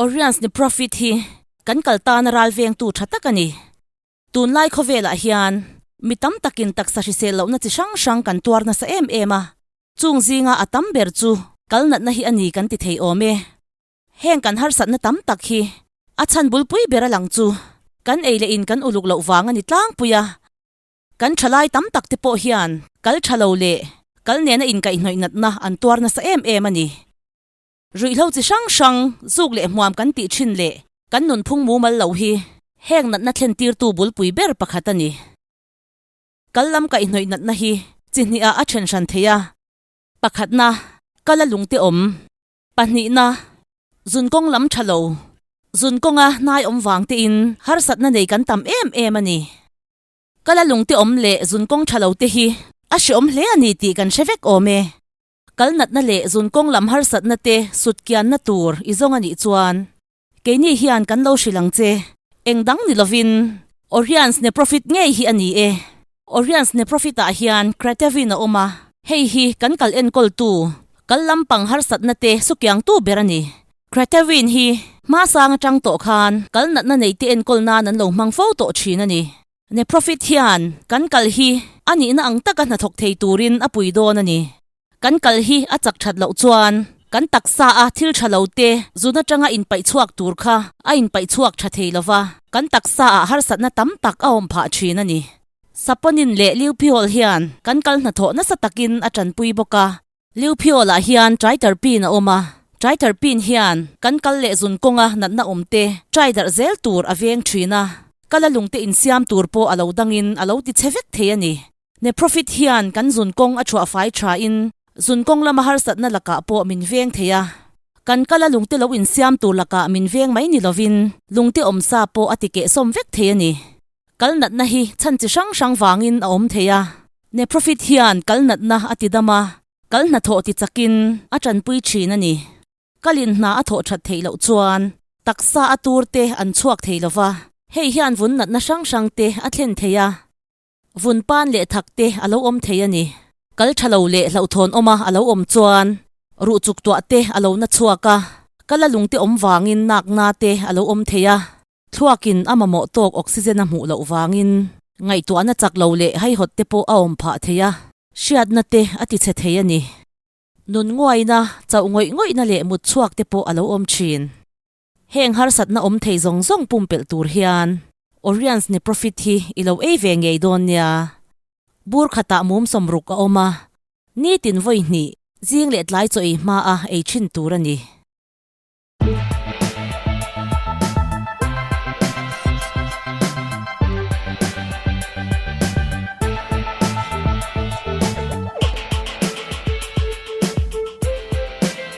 Oriens ni profit hi kan kal tana ral vengtu tha tak a ni. Tunlai khawvelah hian mi tam takin taksa hrisel lohna chi hrang hrang kan tuar nasa em em a, chung zinga a tam ber chu kal natna hi a ni kan ti thei awm e. Heng kan harsatna tam tak hi a chhan bulpui ber a lang chu kan ei leh in kan uluk loh vang a ni tlangpui a. Kan thalai tam tak te pawh hian kal tha lo leh kal nena inkaihhnawih natna an tuar nasa em em a ni. Ruihhlo chi hrang hrang zuk leh hmuam kan tih thin leh kan nunphung mumal lo hi heng natna thlen tirtu bulpui ber pakhat a ni. Kal lam kaihhnawih natna hi chi hnihah a then hran thei a, pakhatna kal a lungte awm, Pahnihna, zunkawng lam tha lo, zunkawnga hnai awm vang tein harsatna nei kan tam em em a ni. Kala lungte awm leh zunkawng tha lo te hi a hreawm hle a ni tih kan hre vek awm e. Kal natna leh zunkawng lam harsatna te sut kianna tur i zawng a nih chuan keini hian kan lo hrilh ang che. Eng dang ni lovin Oriens ne profit ngei hi a ni e. Oriens ne profit ah hian Cratevin a awm a, hei hi kan kal enkawltu, kal lampang harsatna te sukiangtu ber a ni. Cratevin hi hma sang atang tawh khan kal natna nei te enkawl nan an lo hmang fo tawh thin a ni. Ne profit hian kan kal hi a nihna ang taka hnathawk thei turin a pui dawn a ni. Kan kal hi a chak that loh chuan kan taksa a thil tha lo te zun atanga inpaih chhuak tur kha a inpaih chhuak tha thei lo va, kan taksa ah harsatna tam tak a awm phah thin a ni. Saponin leh Liuphiol hian kan kal hnathawh nasa takin a tanpui bawk a. Liuphiol ah hian Triterpene a awm a, Triterpene hian kan kal leh zun kawnga natna awm te trai darh zel tur a veng thin a, kala lungte insiam tur pawh a lo dangin a lo ti che vek thei a ni. Ne profit hian kan zun kawng a chhuah fai tha in zun kawng lama harsatna lakah pawh min veng thei a. Kan kala lungte lo insiam tur lakah min veng mai ni lovin lungte awmsa pawh a ti kehsawm vek thei a ni. Kal natna hi chhan chi hrang hrang vangin a awm thei a. Ne profit hian kal natna a ti dam a, kal hnathawh ti chakin a tanpui thin a ni. Kalin hna a thawh that theih loh chuan taksa a tur te an chhuak thei lova, hei hian vun natna hrang hrang te a thlen thei a. Vun pan leh thak te a lo awm thei a ni. Kal tha lo leh hlauhthawn awma a lo awm chuan ruh chuk tuah te a lo na chhuak a, kala lungte awm vangin nakna te a lo awm thei a, thluakin a mamawh tawk oxygen a hmuh loh vangin ngaihtuahna chak lo leh haihawt te pawh a awm phah thei a, hriatna te a ti chhe thei a ni. Nun nguaina, chauh ngawih ngawihna leh mut chhuak te pawh a lo awm thin. Heng harsatna awm thei zawng zawng pumpelh tur hian Oriens ni profit hi i lo ei ve ngei dawn nia. Bur khatah mum sawmruk a awm a, nitin vawi hnih zing leh tlai chaw ei hma a ei thin tur a ni.